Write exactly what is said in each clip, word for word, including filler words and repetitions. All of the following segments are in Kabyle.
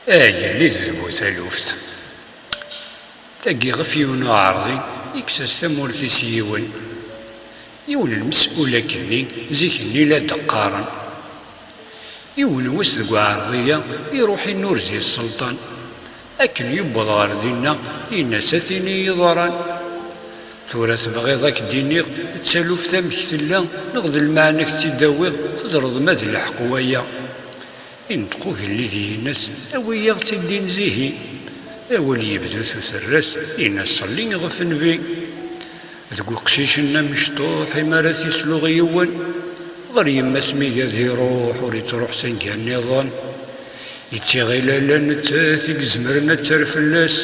Ay yelli d bu taluft. Tagi ɣef yiwen uɛerḍi, ikkes-as tamurt-is yiwen. Yiwen n lmes'ul akkenni, zik-nni la d-qqaren. Yiwen wass deg uɛerḍi-ya, iruḥ inurez i sselṭan. Akken yewweḍ ɣer dinna, yenna-s: "A tin i yi-iḍran. Tura tebɣiḍ ad k-d-iniɣ d taluft amek tella, neɣ d lmeɛna ad k-tt-id-awiɣ, teẓreḍ ma d lḥeqq waya?" Inṭeq ugellid, yenna-s: "Awi-yaɣ-tt-id din zihi." Awal yebdu tuterra-s, yenna-s: "Ṣelli ɣef nnbi." Deg uqcic-nni amecṭuḥ, imi ara t-isluɣ yiwen, ɣer yemma-s mi ad iruḥ, ur ittruḥ s anga nniḍen. Ittiɣil ala nettat i izemren ad terr fell-as,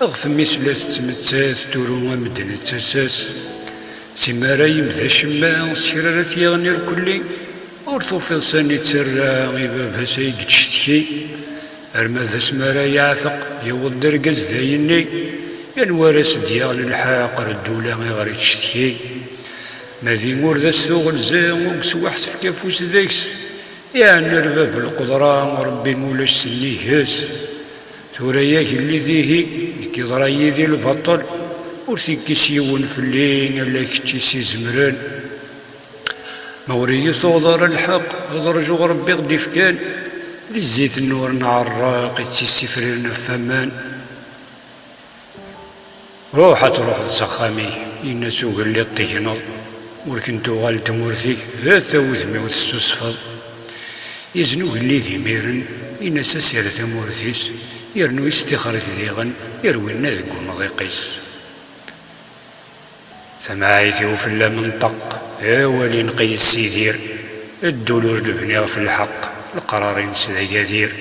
ɣef mmi-s la tettmettat, turu amedden d tasa-s. Simara yim d acemma, s kra ara t-yaɣen irkelli, ur tufiḍ sani tterra i baba-s ay yettcetki. Arma d asmi ara yeɛteq, yewweḍ-d argaz d ayenni, yan war as d-yaɣen lḥeqq ar ddula iɣer yettcetki. Ma din ur d as-tuɣ lza, ur yeswaḥ tefka afus deg-s, yeɛni ar bab lqudra, Rebbi ulac sennig-s. Tura ya gellid ihi, nekk yeḍra yid-i lbaṭel, ur t-ikkis yiwen fell-i, ala kečč i s-izemren. Ma ur iyi-tuɣeḍ ara lḥeqq, ad rǧuɣ Rebbi i ɣ-d-ifkan, di zzit n nnur n ɛerraq i tt-issifriren ɣef waman. Ruḥ ad truḥeḍ s axxam-ik, yenna-s ugellid, tegneḍ, ur ken-tuɣal tmurt-ik, ha-t-a wudem-iw tessusfeḍ. Yezen ugellid imiren, yenna-s ad s-irr tamurt-is, yernu istixer-it diɣen, irwin-na deg umḍiq-is. Tamɛayt-iw fell-am nṭeq, awal ineqq yessidir, ddul ur d-bniɣ f lḥeqq, leqrar-ines d agadir.